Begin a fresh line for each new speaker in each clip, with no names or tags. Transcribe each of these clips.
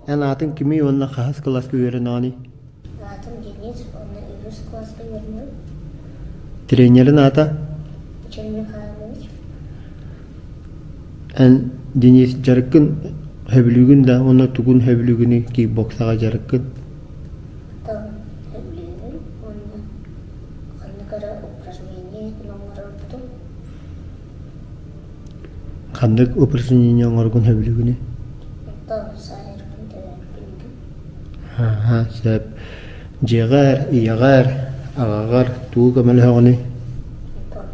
Эн аатыҥ кимий уонна хаһыс кылааска үөрэнэҕиний?
Аатым Денис уонна үһүс кылааска үөрэнэбин.
Тренерин аата?
Мичил Михайлович.
Эн Денис дьарыккын сөбүлүүгүн да уонна тугун сөбүлүүгүнүй кикбоксаҕа дьарыккын?
Тыл сөбүлүүбүн уонна ханнык эрэ упражнение оҥорорбутун.
Ханнык упражнение оҥоргун сөбүлүүгүнүй?
Онтон сайырбын тэбэрбин
Аха, сөп. Дьиэҕэр, ийэҕэр, аҕаҕар тугу көмөлөһөҕүнүй?
Онтон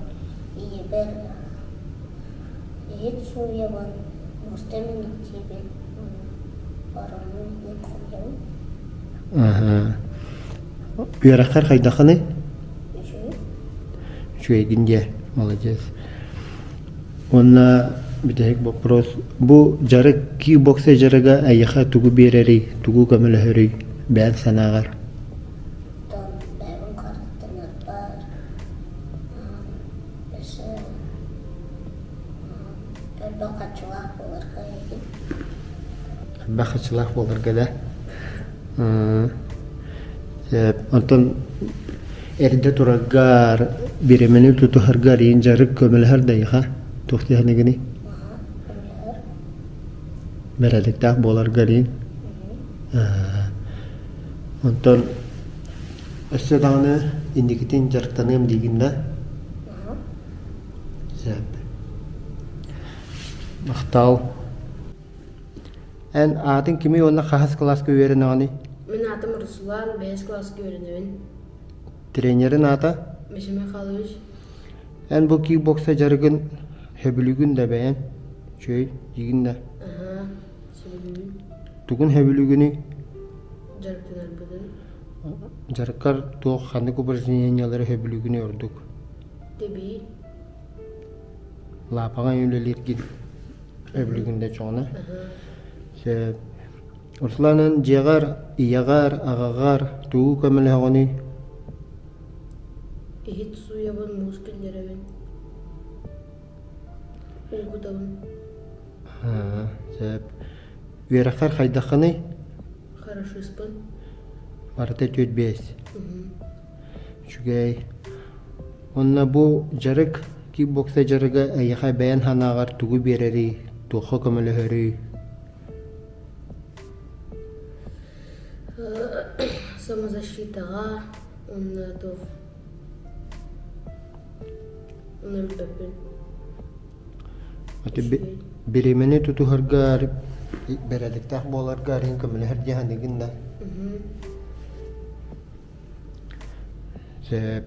ийэбэр иһит сууйабын, муоста миниктиибин, оронун хомуйабын.
Аха. Үөрэххэр хайдаххыный?
Үчүгэй.
Үчүгэйгин диэ, молодец. Уонна бүтэһик боппуруос. Бу дьарык кикбокса дьарыга эйиэхэ тугу биэрэрий, тугу көмөлөһөрүй бэйэҥ санааҕар?
Оттон бэйэбин харыстанарбар өссө элбэх харчылаах буоларга эбит.
Элбэх харчылаах буоларга да? Онтон эрдэ тураргар, бириэмэни тутуһаргар иин дьарык көмөлөһөр да эйиэхэ? Туох диэхинигиний?
Көмөлөһөр.
Бэрээдэктээх буоларгар иин. Онтон өссө даҕаны инникитин дьарыктаныам диигин да? Сөп. Махтал. Эн аатыҥ кимий уонна хаһыс кылааска үөрэнэҕиний?
Мин аатым Руслан, бэһис кылааска үөрэнэбин.
Тренерин аата?
Миша Михайлович.
Эн бу кикбокса дьарыгын сөбүлүүгүн да бэйэҥ? Үчүгэй диигин да?
Аһаа, сөбүлүүбүн.
Тугун сөбүлүүгүнүй?
Дьарыктанарбытын.
Дьарыккар туох ханнык упражнениелары сөбүлүүгүнүй ордук?
Тэбии.
Лаапаҕа үлэлииргин Өбүлүгүн да чоҕуна. Сөп. Русланын дьиэҕэр, ийэҕэр, аҕаҕар тугу көмөлөһөҕүнүй?
Иһит сууйабын, муус киллэрэбин. Уу кутабын.
Сөп. Үөрэххэр хайдаххыный?
Хорошиспын.
Барыта 4-5. Үчүгэй. Уонна бу дьарык, кикбокса дьарыга эйиэхэ бэйэн санааҕар тугу биэрэрий, туохха көмөлөһөрүй?
Самозащитаҕа уонна туох уонна билбэппин.
Бириэмэни тутуһаргар, бэрээдэктээх буоларгар иһин көмөлөһөр дии саныыгын да? Сөп.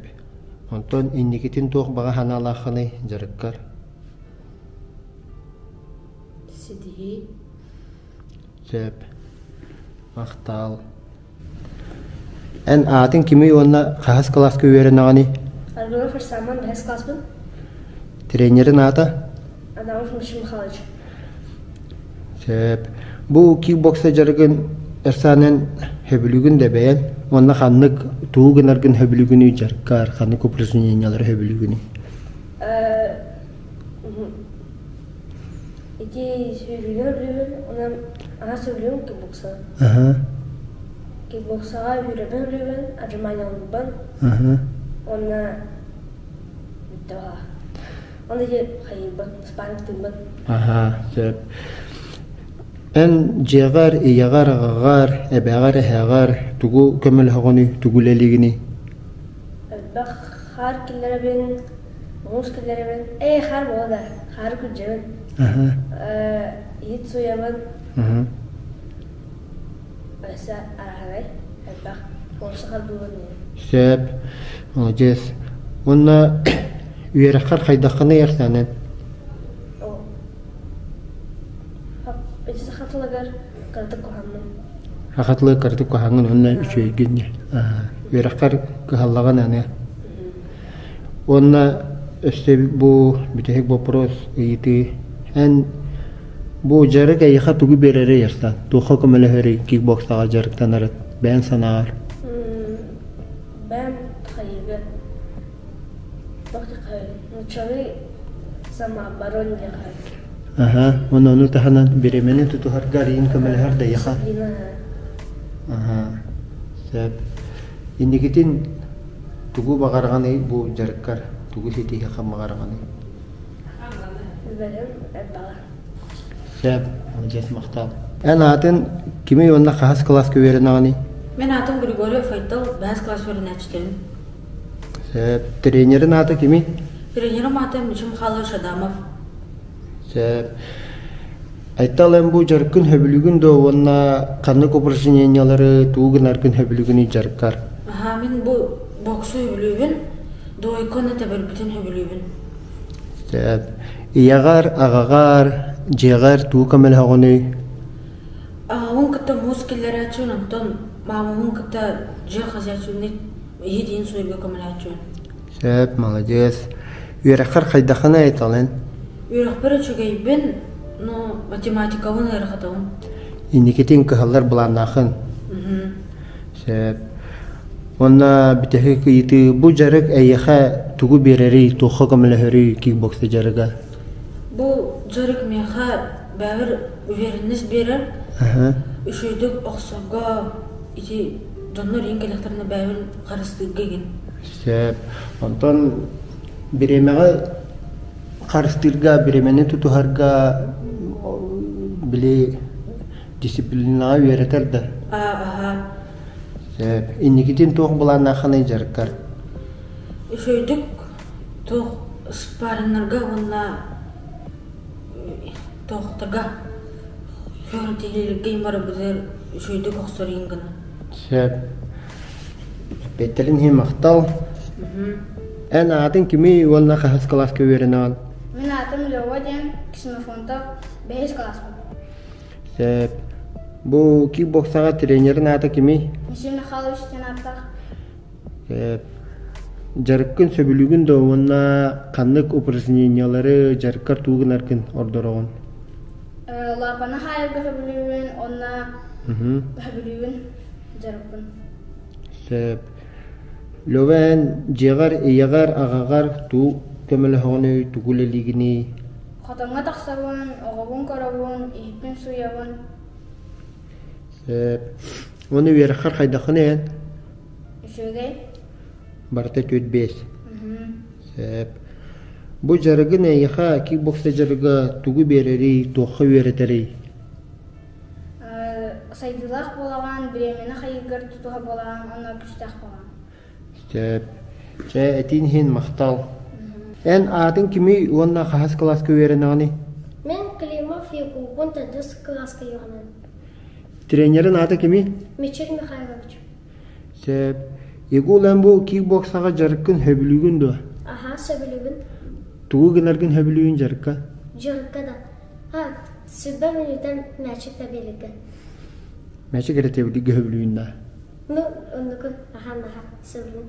Онтон инникитин туох баҕа санаалааххыный дьарыккар?
Ситиһии.
Сөп. Махтал. Эн аатыҥ кимий уонна хаһыс кылааска үөрэнэҕиний?
Аргунов Арсаман бэһис класспын.
Тренерин аата?
Адамов Михаил Михайлович.
Сөп. Бу кикбокса дьарыгын Эрсаанен сөбүлүүгүн да бэйэн уонна ханнык тугу гынаргын сөбүлүүгүнүй дьарыккар, ханнык упражнениялары сөбүлүүгүнүй?
Ити сөбүлүүр сөбүлүүбүн, онон аһа сөбүлүүм кикбокса. Кикбоксаҕа үөрэбин сөбүлүүбүн, отжиманиялыырбын. Уонна бүттэ баҕа. Оны хайыыбын, спаррингтыыбын.
Аһаа, сөп. Эн дьиэҕэр, ийэҕэр, аҕаҕар, эбэҕэр, эһэҕэр тугу көмөлөһөҕүнүй, тугу үлэлиигиний?
Элбэх хаар киллэрэбин, муус киллэрэбин. Ээ, хаар буола да, хаары күрдьэбин. Иһит сууйабын. Өссө араһанай, элбэх. Уопса харбыыбын.
Сөп. Молодец. Уонна үөрэххэр хайдаххыный Арсенен?
Ити саха тылыгар кыратык куһаҥмын.
Саха тылыгар кыратык куһаҥҥын уонна үчүгэйгин үөрэххэр кыһаллаҕын аны. Уонна өссө бу бүтэһик боппуруос ыйытыы. Эн бу дьарык эйиэхэ тугу биэрэрий Арсан? Туохха көмөлөһөрүй кикбоксаҕа дьарыктанары бэйэҥ санааҕар?
Бэйэм хайыыга туох диэххэ нууччалыы самооборона диэххэ.
Аха, уонна ону таһынан бириэмэни тутуһарга арыйын көмөлөһөр да эйиэхэ. Аха, сөп. Инникитин тугу баҕараҕыный бу дьарыккар? Тугу ситиһиэххэ баҕараҕыный?
Билбэтим, элбэҕи.
Сөп, молодец, махтал. Эн аатын кими уонна хаһыс кылааска үөрэнэҕиний?
Мин аатым Григорьев Айтал, бэһис класс үөрэнээччитэбин.
Сөп. Тренерин аата кимий?
Тренерим аата Мичим Михайлович Адамов.
Сөп. Айтал эн бу дьарыккын сөбүлүүгүн дуо уонна ханнык упражнениялары тугу гынаргын сөбүлүүгүнүй дьарыккар?
Аха, мин бу боксу сөбүлүүбүн, двойканы тэбэрбитин сөбүлүүбүн.
Сөп. Ийэҕэр, аҕаҕар, дьиэҕэр тугу көмөлөһөҕүнүй?
Аҕабын кытта муус киллэрээччибин, онтон маамабын кытта дьиэ хозяйственник иһитиин суйарга көмөлөһөөччүбүн.
Сөп, маладьыас. Үөрэххэр хайдаххына айталын?
Үөрэхпэр үчүгэйбин, но математикабын ыарахатабын.
Инникитин кыһаллар былааннаахын? Сөп. Уонна бүтэһик ыйытыы, бу дьарык эйиэхэ тугу биэрэрий, туохха көмөлөһөрүй кикбокса дьарыга?
Бу дьарык миэхэ бэйэбэр уверенность биэрэр. Үчүгэйдик охсорго ити дьоннор иин кэлэхтэринэ бэйэбин харыстыырга игин.
Сөп. Онтон бириэмэҕэ харыстыырга, бириэмэни тутуһарга били дисциплинаҕа үөрэтэр да?
Аха.
Сөп. Инникитин туох былааннааххыный дьарыккар?
Үчүгэйдик туох спарриннарга уонна туохтарга күрэхтэһиилэргэ барыбытыгар үчүгэйдик охсор иһин гына.
Сөп. Эппиэттэрин иһин махтал. Эн аатыҥ кимий уонна хаһыс кылааска үөрэнэҕин?
Мин аатым Лёва диэн Ксенофонтов бэһис кылааспын.
Сөп. Бу кикбоксаҕа тренерин аата кимий?
Михаил Михайлович диэн ааттаах.
Сөп. Дьарыккын сөбүлүүгүн дуо уонна ханнык упражнениялары дьарыккар тугу гынаргын ордороҕун?
Лапаны хаайарга сөбүлүүбүн уонна сөбүлүүбүн дьарыкпын.
Сөп. Лёва эн дьиэҕэр, ийэҕэр, аҕаҕар тугу көмөлөһөҕүнүй, тугу үлэлиигиний?
Хотоҥҥо тахсабын, оҕобун көрөбүн, иһиппин сууйабын.
Сөп. Уонна үөрэххэр хайдаххыный эн?
Үчүгэй.
Барыта 4-5. Сөп. Бу дьарыгын эйиэхэ кикбокса дьарыга тугу биэрэрий, туохха үөрэтэрий?
Сайдыылаах буолаҕын, бириэмэни хайыыргар тутуһа буолаҕын уонна күүстээх буолаҕын.
Сөп. Чэ, этиин иһин махтал. Эн аатыҥ кимий уонна хаһыс кылааска үөрэнэҕиний?
Мин Климов Якубун төрдүс кылааска үөрэнэбин.
Тренерин аата кимий?
Мичил Михайлович.
Сөп. Егор, эн бу кикбоксаҕа дьарыккын сөбүлүүгүн дуо?
Аһаа, сөбүлүүбүн.
Тугу гынаргын сөбүлүүгүн дьарыкка?
Дьарыкка да. А, сүрбэ мүнүүтэн мээчик тэбиэлиргэ.
Мээчик эрэ тэбилиргэ сөбүлүүгүн да?
Ну, оннуку аһаан аһа сөбүлүүн.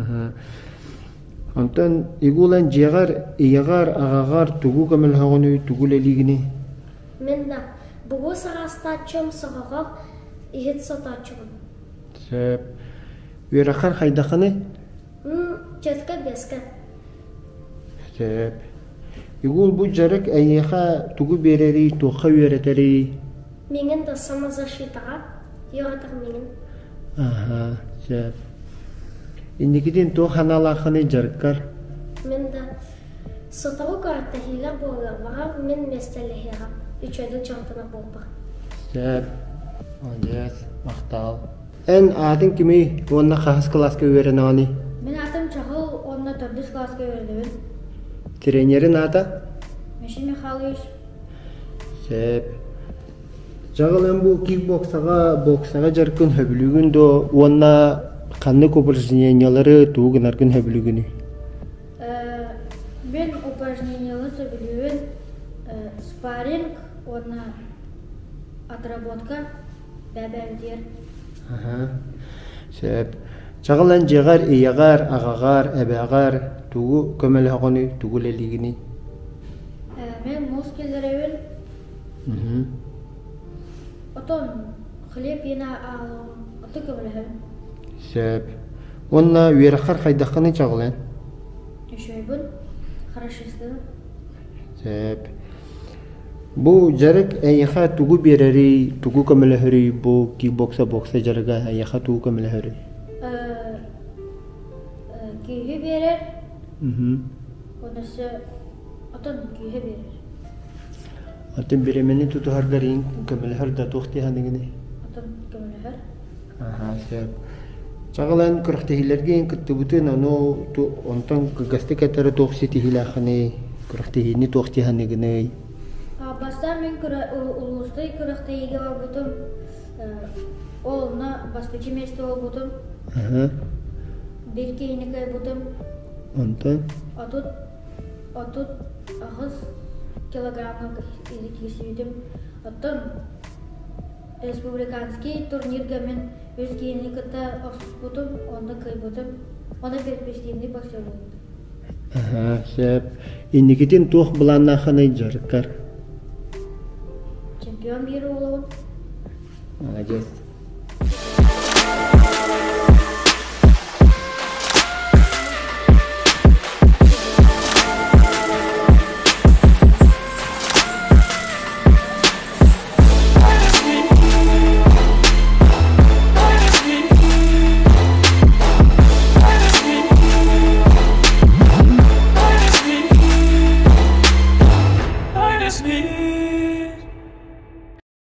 Аһаа. Онтон Игул эн дьиэҕэр, ийэҕэр, аҕаҕар тугу көмөлөһөҕүнүй, тугу үлэлиигиний?
Мин да бугу саҕастааччым соһоҕох иһит сотооччубун.
Сөп. Үөрэххэр хайдаххыный?
Четко беска.
Сөп. Игул бу дьарык эйиэхэ тугу биэрэрий, туохха үөрэтэрий?
Миҥин да самозащитаҕа үөрэтэр миҥин.
Аха, сөп. Инникитин туох санаалааххыный дьарыккар?
Мин да сотору күрэхтэһиилэр буолуохтара, мин миэстэлэһиэҕим, үчүгэйдик дьарыктанар буолбар.
Сөп. Молодец, махтал. Эн аатыҥ кимий уонна хаһыс кылааска үөрэнэҕиний?
Мин аатым Чаҕыл уонна төрдүс кылааска үөрэнэбин.
Тренерин аата?
Миша Михайлович.
Сөп. Чаҕыл эн бу кикбоксаҕа, боксаҕа дьарыккын сөбүлүүгүн дуо уонна ханнык упражнениялары тугу гынаргын сөбүлүүгүнүй?
Мин упражнениялары сөбүлүүбүн спарринг уонна отработка бэбэбитигэр.
Сөп. Чаҕыл эн дьиэҕэр, ийэҕэр, аҕаҕар, эбээҕэр тугу көмөлөһөҕүнүй, тугу үлэлиигиний?
Мен муус киллэрэбин. Отон хлеб иэнэ аалым, ото көмөлөһөбүн.
Сөп. Уонна үөрэххэр хайдаххыный Чаҕыл эн?
Үчүгэйбин, хорошистыбын.
Сөп. Бу дьарык эйиэхэ тугу биэрэрий, тугу көмөлөһөрүй бу кикбокса бокса дьарыга эйиэхэ тугу көмөлөһөрүй?
Күүһү биэрэр. Онон отон күүһэ биэрэр.
Атын бириэмэни тутуһаргар иин көмөлөһөр да туох дии саныгыный?
Отон көмөлөһөр.
Аха, сөп. Чаҕылан күрэхтэһиилэргэ иин кыттыбытын, ону онтон кылгастык этэрэ туох ситиһиилээххиний? Күрэхтэһиини туох дии саныгыный?
Бастаан мин улуустай күрэхтэһиигэ барбытым. Ол онно бастакы миэстэ буолбутум. Биир киһини кыайбытым.
Онтон?
38 килограммга киирсибитим. Оттон республиканский турнирга мин үс киһини кытта охсуспутум, онно кыайбытым. Онно перспективный боксер буолбутум.
Аһа, сөп. Инникитин туох былааннааххыный дьарыккар?
Чемпион мира буолабын.
Молодец.